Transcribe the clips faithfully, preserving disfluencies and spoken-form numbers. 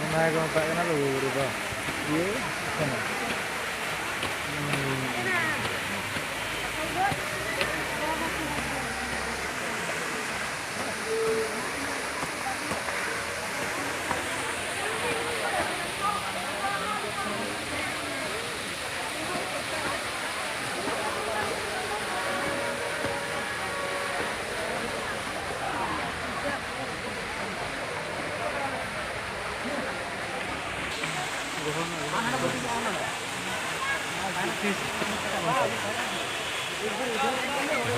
ᱚᱱᱟ ᱜᱮᱠᱚ ᱢᱮᱛᱟᱜ ᱠᱟᱱᱟ ᱞᱩᱜᱩᱵᱩᱨᱩ ᱫᱚ᱾ ᱤᱭᱟᱹ ᱠᱟᱱᱟ᱾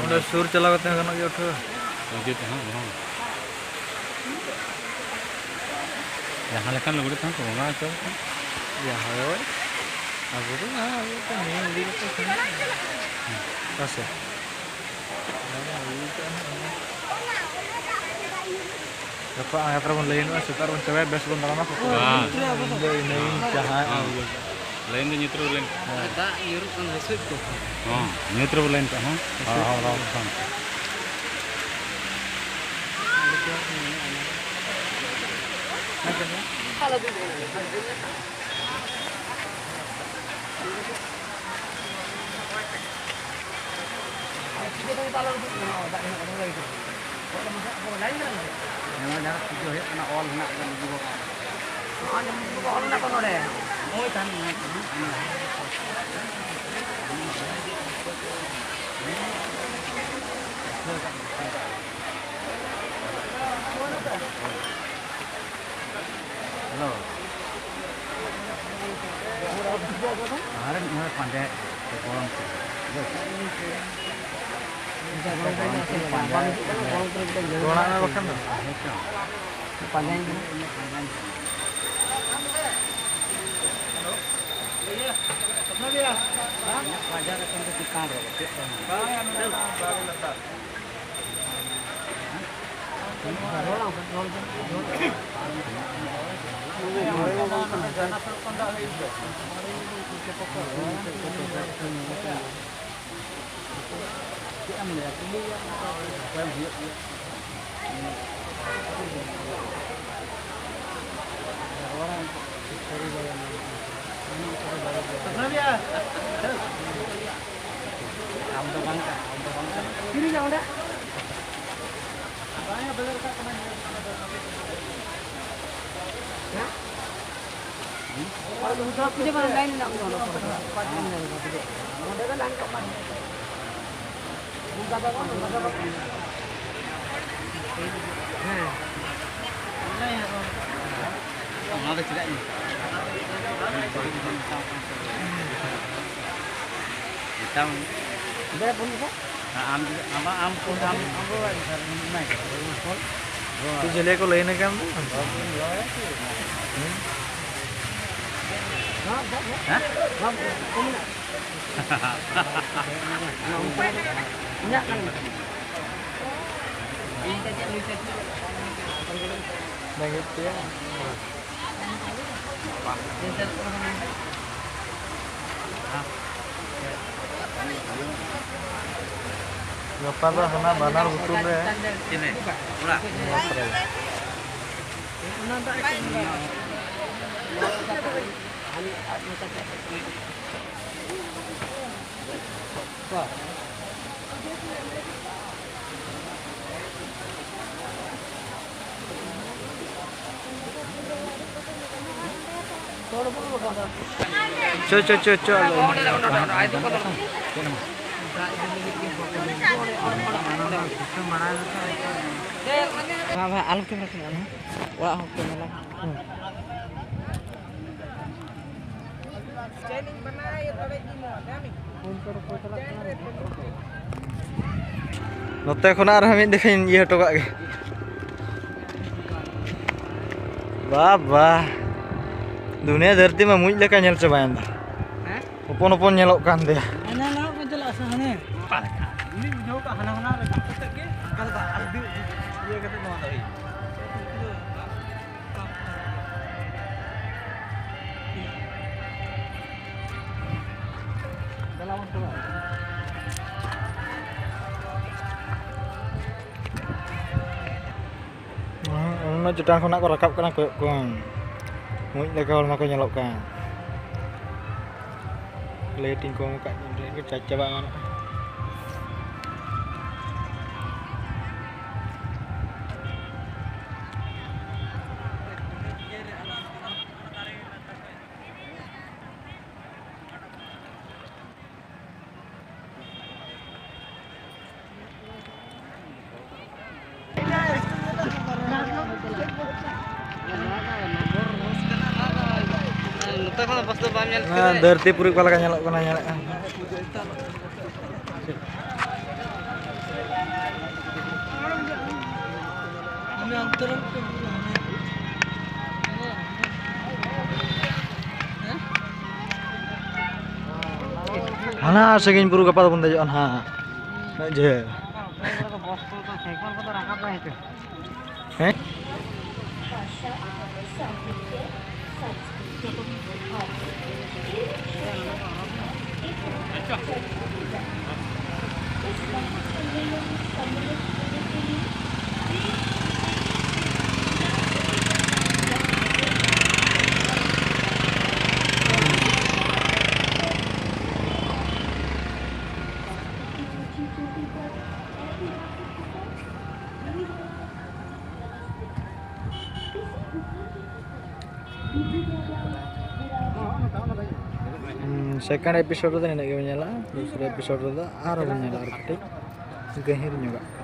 ᱚᱸᱰᱮ ᱥᱩᱨ ᱪᱟᱞᱟᱣ ᱠᱟᱛᱮ ᱦᱚᱸ ᱜᱟᱱᱚᱜ ᱜᱮᱭᱟ ᱩᱴᱷᱟᱹᱣ᱾ ᱱᱤᱡᱮ ᱛᱮᱦᱚᱸ ᱵᱟᱝ᱾ ᱡᱟᱦᱟᱸ ᱞᱮᱠᱟᱱ ᱞᱩᱜᱽᱲᱤ ᱛᱮᱦᱚᱸ ᱠᱚ ᱵᱚᱸᱜᱟ ᱦᱚᱪᱚ ᱟᱠᱟᱱ᱾ ᱡᱟᱦᱟᱸ ᱦᱳᱭ᱾ ᱟᱵᱚ ᱫᱚ ᱱᱟᱦᱟᱜ ᱟᱵᱚ ᱫᱚ ᱱᱤᱭᱚᱢ ᱤᱫᱤ ᱠᱟᱛᱮ ᱠᱷᱟᱱ᱾ ᱦᱮᱸ ᱥᱮ? ᱜᱟᱯᱟ ᱟᱬᱜᱟᱛ ᱨᱮᱵᱚᱱ ᱞᱟᱹᱭ ᱧᱚᱜᱼᱟ, ᱥᱮᱛᱟᱜ ᱨᱮᱵᱚᱱ ᱪᱟᱵᱟᱭᱟ, ᱵᱮᱥ ᱵᱚᱱ ᱫᱟᱬᱟᱱᱟ, ᱥᱮᱛᱟᱜ ᱨᱮᱵᱚᱱ ᱦᱮᱸ᱾ ᱤᱱᱟᱹ ᱤᱱᱟᱹ ᱦᱮᱸ᱾ ᱡᱟᱦᱟᱸ ᱦᱮᱸ᱾ ᱤᱭᱟᱹ᱾ ᱞᱟᱭᱤᱱ ᱫᱚ ᱧᱩᱛ ᱨᱮᱵᱚ ᱞᱟᱭᱤᱱ ᱠᱟᱜᱼᱟ᱾ ᱦᱮᱸ᱾ ᱫᱟᱜ ᱧᱩᱨᱩᱜ ᱠᱟᱱ ᱞᱚᱥᱚᱫ ᱠᱚ᱾ ᱦᱚᱸ, ᱧᱩᱛ ᱨᱮᱵᱚ ᱞᱟᱭᱤᱱ ᱠᱟᱜᱼᱟ, ᱦᱚᱸ᱾ ᱦᱚᱸ, ᱦᱚᱸ, ᱦᱚᱸ, ᱦᱚᱸ᱾ ᱱᱚᱣᱟ ᱡᱟᱦᱟᱸ ᱯᱩᱡᱟᱹ ᱦᱩᱭᱩᱜ ᱠᱟᱱᱟ, ᱚᱞ ᱦᱮᱱᱟᱜ ᱜᱮᱭᱟ ᱞᱩᱜᱩ ᱵᱟᱵᱟ᱾ ᱱᱚᱣᱟ ᱡᱟᱦᱟᱸ ᱯᱩᱡᱟᱹ ᱚᱞ ᱢᱮᱱᱟᱜ ᱠᱚ ᱱᱚᱰᱮ᱾ ᱱᱚᱜᱼᱚᱭ ᱛᱟᱦᱮᱱ ᱢᱮ᱾ ᱦᱮᱞᱳ᱾ ᱟᱨ ᱢᱤᱫ ᱦᱚᱲ ᱯᱟᱸᱡᱟᱭᱮᱫ ᱠᱚ ᱜᱚᱲᱚᱢ ᱠᱚ᱾ ᱵᱩᱡᱷᱟᱹᱣ? ᱜᱚᱲᱚᱢ ᱠᱚ ᱯᱟᱸᱡᱟᱭᱮᱫ ᱠᱚ᱾ ᱚᱲᱟᱜ ᱨᱮ ᱵᱟᱠᱷᱟᱱ ᱫᱚ᱾ ᱦᱮᱸ ᱪᱚᱝ᱾ ᱯᱟᱸᱡᱟᱭᱮᱫ ᱠᱚ᱾ ᱵᱟᱡᱟᱨ ᱨᱮ ᱠᱷᱚᱱ ᱫᱚ ᱪᱮᱛᱟᱱ ᱨᱮ ᱪᱮᱫ ᱠᱚ ᱢᱮᱱᱟ? ᱨᱚᱲ ᱟᱢ, ᱨᱚᱲ ᱟᱢ, ᱨᱚᱲ ᱟᱢ᱾ ᱟᱢ ᱫᱚ ᱵᱟᱝ ᱠᱟᱱᱟ, ᱟᱢ ᱫᱚ ᱵᱟᱝ ᱠᱟᱱᱟ᱾ ᱚᱱᱟ ᱫᱚ ᱪᱮᱫᱟᱜ ᱤᱧ ᱢᱮᱛᱟᱢ? ᱟᱢ, ᱟᱢ, ᱟᱢ, ᱟᱢ, ᱟᱢ, ᱛᱩ ᱡᱷᱟᱹᱞᱤᱭᱟᱹ ᱠᱚ ᱞᱟᱹᱭᱤᱱ ᱟᱠᱟᱱ ᱫᱚ᱾ ᱦᱮᱸ? ᱨᱮᱸᱜᱮᱡ ᱯᱮᱭᱟ? ᱜᱟᱯᱟ ᱫᱚ ᱦᱟᱱᱟ ᱵᱟᱱᱟᱨ ᱵᱩᱛᱩᱞ ᱨᱮ᱾ ᱪᱮᱞᱮ? ᱚᱲᱟᱜ? ᱚᱲᱟᱜ ᱨᱮ᱾ ᱪᱚ, ᱪᱚ, ᱪᱚ, ᱪᱚ, ᱟᱞᱚ᱾ ᱵᱟᱝ, ᱵᱟᱝ, ᱟᱞᱚᱢ ᱠᱮᱢᱮᱨᱟ ᱠᱟᱱᱟ, ᱟᱞᱚᱢ᱾ ᱚᱲᱟᱜ ᱦᱚᱲ ᱠᱮᱢᱮᱨᱟ᱾ ᱦᱩᱸ᱾ ᱱᱚᱛᱮ ᱠᱷᱚᱱᱟᱜ ᱟᱨᱦᱚᱸ ᱢᱤᱫ ᱫᱮᱠᱷᱟᱧ ᱤᱭᱟᱹ ᱦᱚᱴᱚ ᱠᱟᱜ ᱜᱮ᱾ ᱵᱟᱵᱟ, ᱫᱩᱱᱤᱭᱟᱹ ᱫᱷᱟᱹᱨᱛᱤ ᱢᱟ ᱢᱩᱡ ᱞᱮᱠᱟ ᱧᱮᱞ ᱪᱟᱵᱟᱭᱮᱱ ᱫᱚ᱾ ᱦᱮᱸ? ᱦᱚᱯᱚᱱ ᱦᱚᱯᱚᱱ ᱧᱮᱞᱚᱜ ᱠᱟᱱ ᱛᱟᱭᱟ᱾ ᱦᱟᱱᱟ ᱱᱟᱣᱟ ᱠᱚ ᱪᱟᱞᱟᱜᱼᱟ ᱥᱮ ᱦᱟᱱᱮ? ᱚᱠᱟ ᱞᱮᱠᱟ? ᱩᱱᱤ ᱵᱩᱡᱷᱟᱹᱣ ᱠᱟᱜ ᱦᱟᱱᱟ ᱦᱟᱱᱟ ᱨᱮ ᱠᱟᱛᱮ ᱜᱮ, ᱚᱱᱠᱟ ᱫᱚ ᱵᱟᱝ, ᱟᱨ ᱤᱭᱟᱹ ᱠᱟᱛᱮ ᱱᱚᱣᱟ ᱫᱚ ᱦᱩᱭᱩᱜᱼᱟ᱾ ᱩᱱᱟᱹᱜ ᱪᱮᱛᱟᱱ ᱠᱷᱚᱱᱟᱜ ᱠᱚ ᱨᱟᱠᱟᱵ ᱠᱟᱱᱟ, ᱠᱚᱭᱚᱜ ᱠᱚᱢ᱾ ᱢᱩᱡ ᱞᱮᱠᱟ ᱦᱚᱲᱢᱚ ᱠᱚ ᱧᱮᱞᱚᱜ ᱠᱟᱱ᱾ ᱞᱟᱹᱭᱤᱴᱤᱝ ᱠᱚ ᱮᱢ ᱟᱠᱟᱫ, ᱪᱟᱨᱡᱽ ᱪᱟᱵᱟ ᱜᱟᱱᱚᱜᱼᱟ᱾ ᱱᱚᱛᱮ ᱠᱷᱚᱱ ᱫᱚ ᱵᱟᱥ ᱫᱚ ᱵᱟᱢ ᱧᱮᱞ ᱦᱮᱸ, ᱠᱮᱫᱟ᱾ ᱫᱷᱟᱹᱨᱛᱤ ᱯᱩᱨᱤ ᱚᱠᱟ ᱞᱮᱠᱟ ᱧᱮᱞᱚᱜ ᱠᱟᱱᱟ, ᱧᱮᱞᱮᱫ ᱠᱟᱱ᱾ ᱦᱟᱱᱟ ᱥᱟᱺᱜᱤᱧ ᱵᱩᱨᱩ ᱜᱟᱯᱟ ᱫᱚᱵᱚᱱ ᱫᱮᱡᱚᱜᱼᱟ ᱱᱟᱦᱟᱜ᱾ ᱩᱱᱟᱹᱜ ᱡᱷᱟᱹᱞ᱾ ᱦᱮᱸ? ᱦᱩᱸ, second episode ᱨᱮᱫᱚ ᱱᱤᱱᱟᱹᱜ ᱜᱮᱵᱚᱱ ᱧᱮᱞᱟ᱾ ᱫᱚᱥᱨᱟ episode ᱨᱮᱫᱚ ᱟᱨᱦᱚᱸ ᱵᱚᱱ ᱧᱮᱞᱟ ᱟᱨ ᱠᱟᱹᱴᱤᱡ ᱜᱟᱹᱦᱤᱨ ᱧᱚᱜᱟᱜ᱾